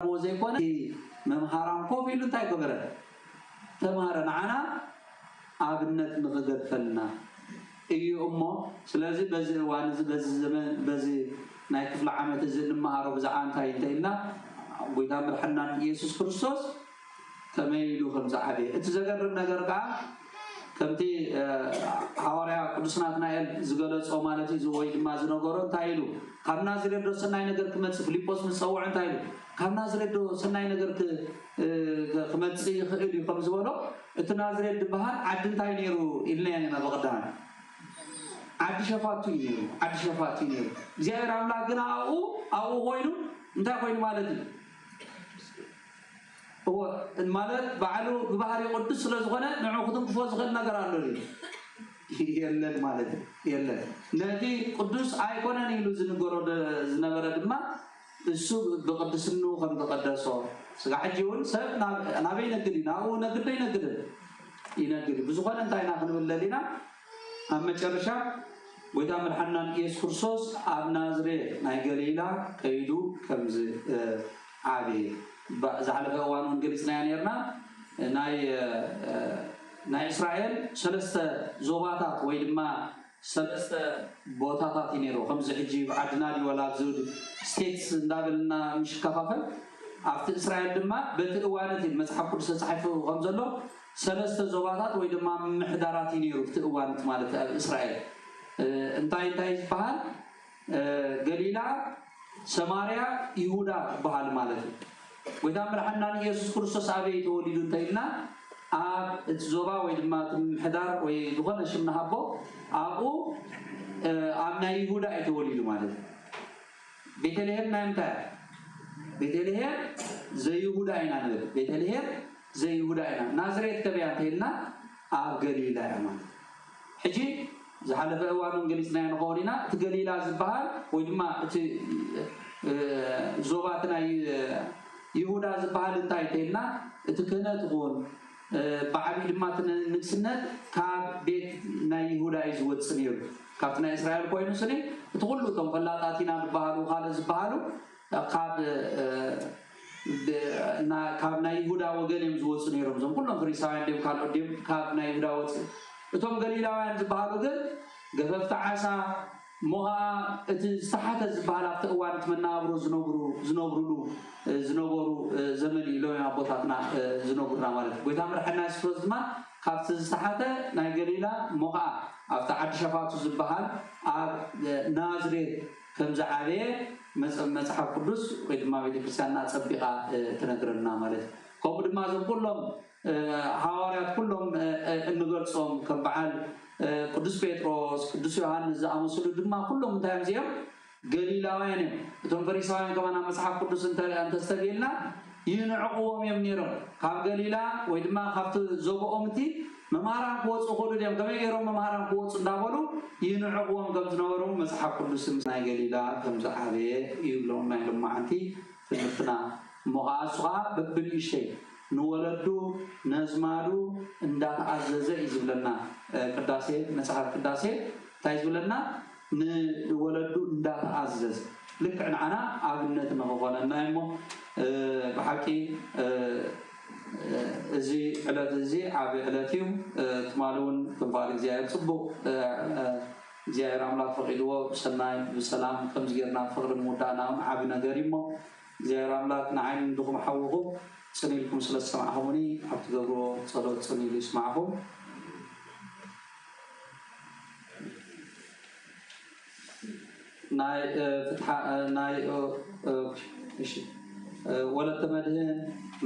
ዘይኮነ፣ መምሃራን ኮፍ ኢሉ እንታይ ገበረ? ተምሃረ። ንዓና ኣብነት ንኽገድፈልና እዩ እሞ፣ ስለዚ በዚ እዋን እዚ፣ በዚ ዘመን፣ በዚ ናይ ክፍለ ዓመት እዚ እንመሃሮ ብዛዕባ እንታይ እንተ ኢልና፣ ጎይታ መድሓንና ኢየሱስ ክርስቶስ ከመይ ኢሉ ከም ዝዓበየ። እቲ ዘገርም ነገር ከዓ ከምቲ፣ እ፣ ሃዋርያ ቅዱስ ናትናኤል ዝገለጾ ማለት እዩ፣ ወይ ድማ ዝነገሮ እንታይ ኢሉ፣ ካብ ናዝሬት ዶ ሰናይ ነገር ክመጽእ፣ ፊልጶስ ምስ ጸውዖ እንታይ ኢሉ፣ ካብ ናዝሬት ዶ ሰናይ ነገር ክ-፣ እ፣ ክመጽእ ይኽእል እዩ ከም ዝበሎ፣ እቲ ናዝሬት ዝበሃል ዓዲ እንታይ ነይሩ ኢልና ኢና ብቐዳማይ። ዓዲ ሸፋቱ እዩ ነይሩ፣ ዓዲ ሸፋቱ እዩ ነይሩ። እግዚኣብሔር ኣምላኽ ግን ኣብኡ፣ ኣብኡ ኮይኑ እንታይ ኮይኑ ማለት እዩ? እወ፣ ማለት ባዕሉ ብባህሪ ቅዱስ ስለ ዝኾነ ንዑ ክትንክፎ ዝኽእል ነገር ኣሎ ድዩ? የለን ማለት እዩ። የለን። ነቲ ቅዱስ ኣይኮነን ኢሉ ዝንገሮ ደ-፣ ዝነበረ ድማ እሱ ብቅድስንኡ ከም ተቀደሶ። ስጋ ሕጂ እውን ሰብ ናብ-፣ ናበይ ይነግድ እዩ? ናብኡ ነግድ ዶ ይነግድን? ይነግድ እዩ። ብዝኾነ እንታይ ኢና ክንብል ደሊና? ኣብ መጨረሻ ጎይታ መድሓንናን ኢየሱስ ክርስቶስ ኣብ ናዝሬት ናይ ገሊላ ከይዱ ከም ዝ-፣ እ፣ ዓብየ። ባ-፣ ዝሓለፈ እዋን እውን ገሊጽናዮ ነርና። ናይ፣ እ፣ ናይ እስራኤል ሰለስተ ዞባታት ወይ ድማ ሰለስተ ቦታታት እዩ ነይሩ። ከምዚ ሕጂ ዓድና ድዩ ዋላ ኣብዚ ስቴትስ እንዳበልና ምሽ ከፋፈል፣ ኣብቲ እስራኤል ድማ በቲ እዋን እቲ መጽሓፍ ቅዱስ ተጻሒፉ ከም ዘሎ ሰለስተ ዞባታት ወይ ድማ ምምሕዳራት እዩ ነይሩ። እቲ እዋን እቲ ማለት ኣብ እስራኤል፣ እ፣ እንታይ እንታይ ዝበሃል፣ እ፣ ገሊላ፣ ሰማርያ፣ ይሁዳ ዝበሃል ማለት እዩ። ጎይታ መድሓንና ኢየሱስ ክርስቶስ ኣበይ ተወሊዱ እንተ ኢልና፣ ኣብ እቲ ዞባ ወይ ድማ እቲ ምምሕዳር ወይ ዝኾነ ሽም ንሃቦ፣ ኣብኡ፣ እ፣ ኣብ ናይ ይሁዳ እዩ ተወሊዱ ማለት እዩ። ቤተልሔም ናይ ምንታይ? ቤተልሔም ዘይሁዳ ኢና ንብል። ቤተልሔም ዘይሁዳ ኢና። ናዝሬት ከበያ እንተ ኢልና፣ ኣብ ገሊላ እያ ማለት እዩ። ሕጂ ዝሓለፈ እዋን እውን ገሊጽናዮ ንኸውን ኢና። እቲ ገሊላ ዝበሃል ወይ ድማ እቲ፣ እ፣ ዞባ እቲ ናይ፣ እ፣ ይሁዳ ዝበሃል እንታይ እንተ ኢልና፣ እቲ ክህነት ይኹን፣ እ፣ ብዓብዪ ድማ እቲ ን-፣ ንግስነት ካብ ቤት ናይ ይሁዳ እዩ ዝወጽእ ነይሩ። ካብቲ ናይ እስራኤል ኮይኑ ስኒ፣ እቲ ኩሉ እቶም ፈላጣት ኢና ዝበሃሉ፣ ካልእ ዝበሃሉ፣ ካብ፣ እ፣ ብ-፣ ና-፣ ካብ ናይ ይሁዳ ወገን እዮም ዝወፁ ነይሮም። እዞም ኩሎም ፈሪሳውያን ድዮም ካልኦት ድዮም ካብ ናይ ይሁዳ ወፅእ። እቶም ገሊላውያን ዝበሃሉ ግን ገፈፍቲ ዓሳ፣ ሞሃ፣ እቲ ዝተሓተ ዝበሃል ኣብቲ እዋን እቲ መነባብሮ ዝነብሩ፣ ዝነብሩሉ፣ እ፣ ዝነበሩ፣ እ፣ ዘመን እዩ ኢሎም እዮም ኣቦታትና፣ እ፣ ዝነግሩና ማለት እዩ። ጎይታ መድሓና የሱስ ክርስቶስ ድማ ካብቲ ዝተሓተ ናይ ገሊላ ሞሃ ኣብቲ ዓዲ ሸፋቱ ዝበሃል ኣብ፣ እ፣ ናዝሬት ከም ዝዓበየ መጽ-፣ መጽሓፍ ቅዱስ ወይ ድማ ቤተክርስትያንና ጸቢቓ፣ እ፣ ትነግረና ማለት እዩ። ከምኡ ድማ እዞም ኩሎም፣ እ፣ ሃዋርያት ኩሎም፣ እ፣ እ፣ እንገልጾም ከም በዓል፣ እ፣ ቅዱስ ጴጥሮስ፣ ቅዱስ ዮሃንስ ዝኣመሰሉ ድማ ኩሎም እንታይ እዮም እዚኦም? ገሊላውያን እዮም። እቶም ፈሪሳውያን ከማን ኣብ መጽሓፍ ቅዱስ እንተ-፣ እንተስተብሂልና ይንዕቕዎም እዮም ነይሮም። ካብ ገሊላ ወይ ድማ ካብቲ ዞባኦም እቲ መምሃራን ክወፁ ይኽእሉ ድዮም? ከመይ ገይሮም መምሃራን ክወፁ እንዳበሉ ይንዕቕዎም ከም ዝነበሩ መጽሓፍ ቅዱስ ምስ ናይ ገሊላ ከም ዝዓበየ እዩ ብሎም ናይ ሎማዓንቲ ትምህርትና። እሞ ኸዓ እሱ ኸዓ በብንእሽተይ ንወለዱ ነዝማዱ እንዳተኣዘዘ እዩ ዝብለና። እ፣ ቅዳሴ፣ መጽሓፍ ቅዳሴ እንታይ ዝብለና? ንወለዱ እንዳተኣዘዘ ልክዕ ንዓና ኣብነት ንኽኾነና እሞ፣ እ፣ ብሓቂ፣ እ፣ እ፣ እዚ ዕለት እዚ ዓቢ ዕለት እዩ። እ፣ ትማሊ እውን ክንፋል እግዚኣብሔር ጽቡቕ፣ እ፣ እ፣ እግዚኣብሔር ኣምላኽ ፈቒድዎ ብሰናይ ብሰላም ከምዚ ጌርና ፍቕሪ ምውዳእና እውን ዓቢ ነገር እዩ እሞ፣ እግዚኣብሔር ኣምላኽ ንዓይን ንድኹም ሓውኹም ጽን ኢልኩም ስለ ዝሰማዕኹምኒ፣ ኣብ ትገብርዎ ጸሎት ጽን ኢሉ ይስማዕኹም። ናይ፣ እ፣ ፍትሓ፣ እ፣ ናይ፣ እ፣ እ፣ እሺ፣ እ፣ ወለተ መድህን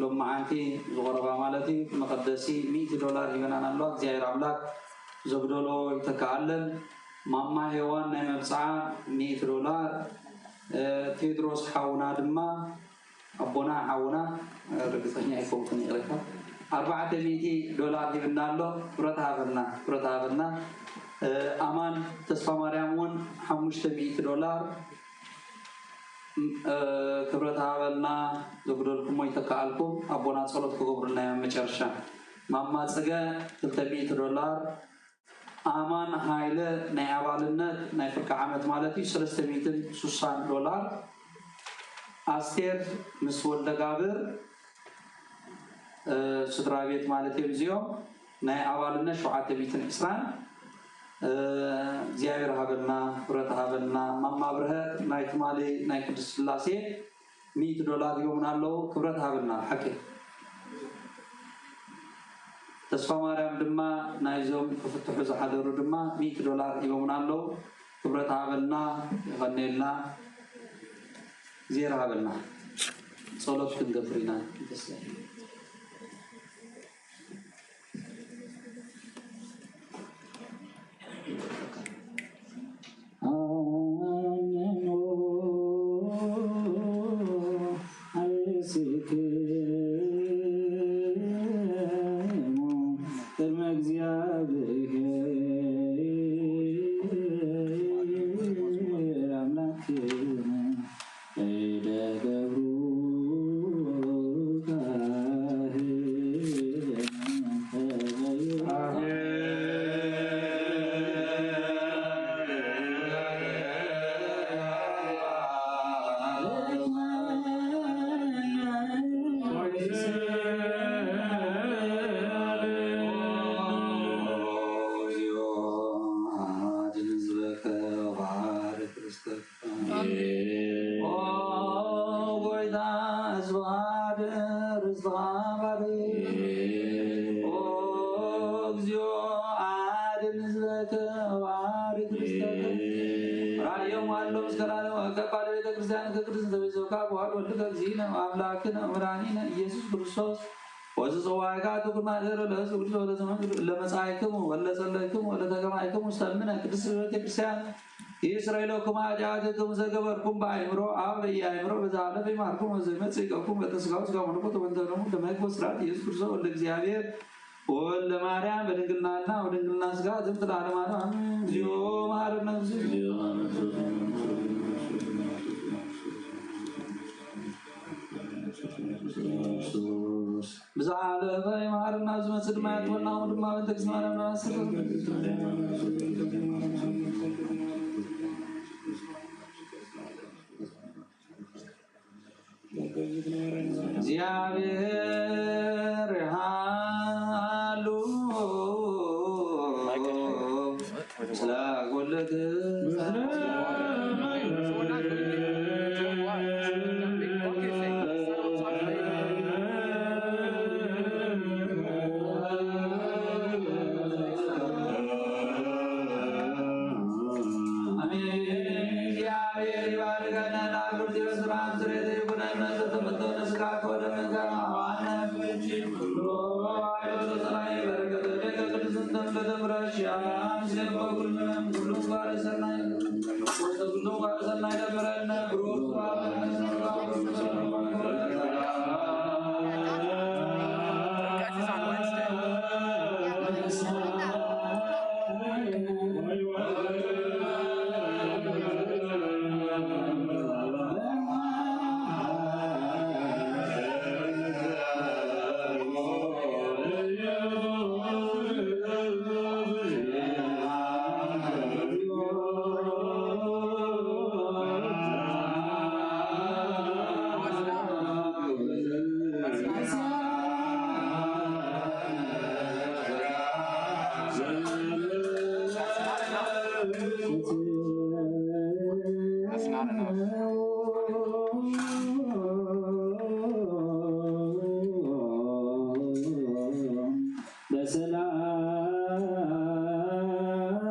ሎማዓንቲ ዝቐረባ ማለት እዩ፣ መቐደሲ ሚእቲ ዶላር ሂበናን ኣለዋ። እግዚኣብሔር ኣምላኽ ዘጉደሎ ይተክኣለን። ማማ ሄዋን ናይ መብጽዓ ሚእቲ ዶላር፣ እ፣ ቴድሮስ ሓውና ድማ ኣቦና ሓውና፣ እ፣ ርግጸኛ ኣይኮንኩን፣ ይቕሬታ፣ ኣርባዕተ ሚእቲ ዶላር ሂብና ኣሎ። ክብረት ሃበልና፣ ክብረት ሃበልና። እ፣ ኣማን ተስፋ ማርያም እውን ሓሙሽተ ሚእቲ ዶላር፣ እ፣ ክብረት ሃበልና። ዘጉደልኩሞ ይተክኣልኩም። ኣቦና ጸሎት ክገብሩልና እዮም መጨረሻ። ማማ ጽገ ክልተ ሚእቲ ዶላር፣ ኣማን ሃይለ ናይ ኣባልነት ናይ ፍርቂ ዓመት ማለት እዩ፣ ሰለስተ ሚእትን ስሳን ዶላር። ኣስቴር ምስ ወልደጋብር ስድራ ቤት ማለት እዮም እዚኦም። ናይ ኣባልነት ሸውዓተ ሚእትን ዕስራን እግዚኣብሔር ሃበልና፣ ክብረት ሃበልና። ማማ ብርሀት ናይ ትማሊ ናይ ቅድስት ስላሴ ሚእቲ ዶላር ሂቦምና ኣለዉ። ክብረት ሃበልና። ሓቂ ተስፋ ማርያም ድማ ናይዞም ክፍትሑ ዝሓደሩ ድማ ሚእቲ ዶላር ሂቦምና ኣለዉ። ክብረት ሃበልና፣ የቐንየልና፣ እግዚኣብሔር ሃበልና። ጸሎት ክንገብር ኢና። ራእዮም ኣሎ ምስጋና ከፋለ ቤተ ክርስቲያን ከቅድስ እንተቤዘካ በኋላ ወልድከ እግዚእነ አምላክነ መድኃኒነ ኢየሱስ ክርስቶስ ወዝጽዋዕካ ትኩን ማእደረ ለህዝብ ቅዱስ ወለዘመንግል ለመጻይክሙ ወለጸለይክሙ ወለተገማይክሙ ውስተ እምነ ቅድስት ቤተ ክርስቲያን ይስረይ ለኩም ኃጢአትክሙ ዘገበርኩም በአእምሮ አብ በየአእምሮ በዛ ዓለም ይማርኩም ወዘይመጽእ ይቀኩም በተስጋው ስጋ መለኮት ወንተ ደሙ ደመግ ወስራት ኢየሱስ ክርስቶስ ወልደ እግዚአብሔር ወወልደ ማርያም በድንግልና ወድንግልና ስጋ ዝም ለዓለመ ዓለም አሜን። እግዚኦ መሐረነ ክርስቶስ። ብዝሓለፈ ይመሃርና፣ ዝመጽእ ድማ የጥበልና። ኣሁን ድማ በእንተ እግዝእትነ ማርያም እናማስል እግዚኣብሔር ይሃሉ።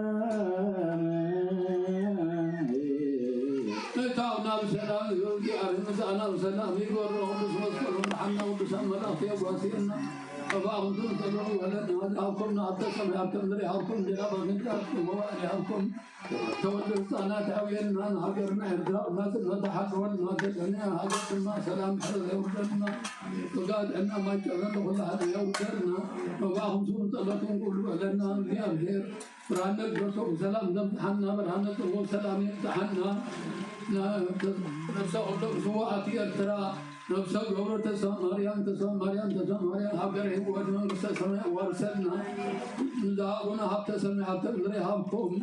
በሰላም እታውና ብሰላም ይወጊ ኣርህ ምሳና ብሰላም ይጎሮ ቅዱስ መስቀሉ ምሓና ቅዱሳን መላእክቲ የጓስየና። እባኹም ትንጸሉ ይበለና። ሃብኩም ንሃብተ ሰማይ ሃብተ ምድሪ ሃብኩም እንጀራ በፍንጫ ሃብኩም መዋዕል ሃብኩም ተወልደ ህፃናት ኣውየና ሃገርና ኤርትራ ናጽነታ ሓድወልና ተቀነ ሃገር ድማ ሰላም ሕረ የውርደልና። ጥጋ ጥዕና ማይጨረን ለኩላ ሓደ የውርደልና። እባኹም ስም ጸሎትን ኩሉ በለና። እግዚኣብሔር ብርሃነ ግደሶ ብሰላም ዘምጽሓና ብርሃነ ጽልዎ ሰላም የምጽሓና። ነፍሰ ኩሎም ስውኣት ኤርትራ ነፍሰ ገብሮ ተስፋ ማርያም ተስፋ ማርያም ተስፋ ማርያም ሃገረ ህይወት መንግስተ ሰማይ ኣዋርሰልና። ንዝሃቡና ሃብተ ሰማይ ሃብተ ምድሪ ሃብኩም።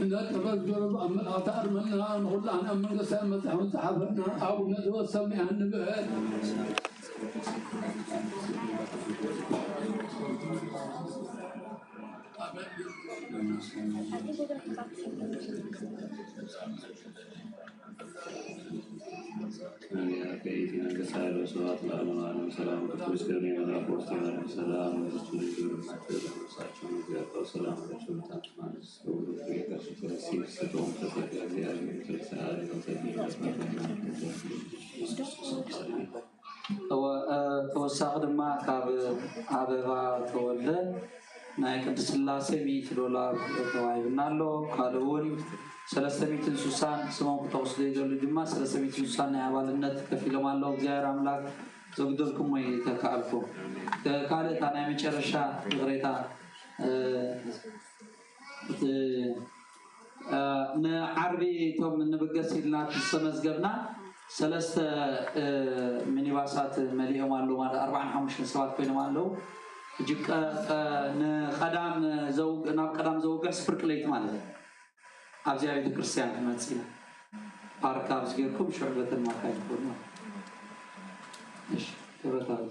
እንዳተበገሩ ኣብ መልኣኽቲ ኣርመና ንኹላህና ኣብ መንግስቲ መጽሐውን ጸሓፈና ኣቡነ ዘወሰሚያ ንበል። ተወሳኺ ድማ ካብ ኣበባ ተወልደ ናይ ቅድስት ስላሴ ሚእቲ ዶላር ተዋሂብና ኣሎ። ካልእ እውን ሰለስተ ሚእትን ስሳን ስሞም ክጠቕሱ ዘይደሉ ድማ ሰለስተ ሚእትን ስሳን ናይ ኣባልነት ከፊሎም ኣለዉ። እግዚኣብሔር ኣምላክ ዘጉደልኩሞ ይተካኣልኩም። ካልእ እታ ናይ መጨረሻ ይቕሬታ፣ እ፣ እቲ፣ እ፣ ንዓርቢ እቶም ንብገስ ኢልና ዝተመዝገብና ሰለስተ፣ እ፣ ሚኒባሳት መሊኦም ኣለዉ፣ ማለት ኣርባዓን ሓሙሽተን ሰባት ኮይኖም ኣለዉ። ሕጂ ቀ-፣ ቀ-፣ ንቀዳም ዘው-፣ ናብ ቀዳም ዘውግሕ ስፍርቂ ለይቲ ማለት እዩ። ኣብዚኣ ቤተክርስትያን ክመጽእ ኢና። ፓርክ ኣብዚ ጌርኩም ሽዑ በተን ማካይ ትኾኑ። እሺ፣ ክብረት ኣብ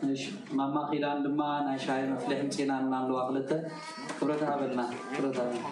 እሺ፣ ማማ ኪዳን ድማ ናይ ሻሂ መፍልሒ ምጺናና ኣለዋ ክልተ። ክብረት ሃበልና፣ ክብረት ሃበልና።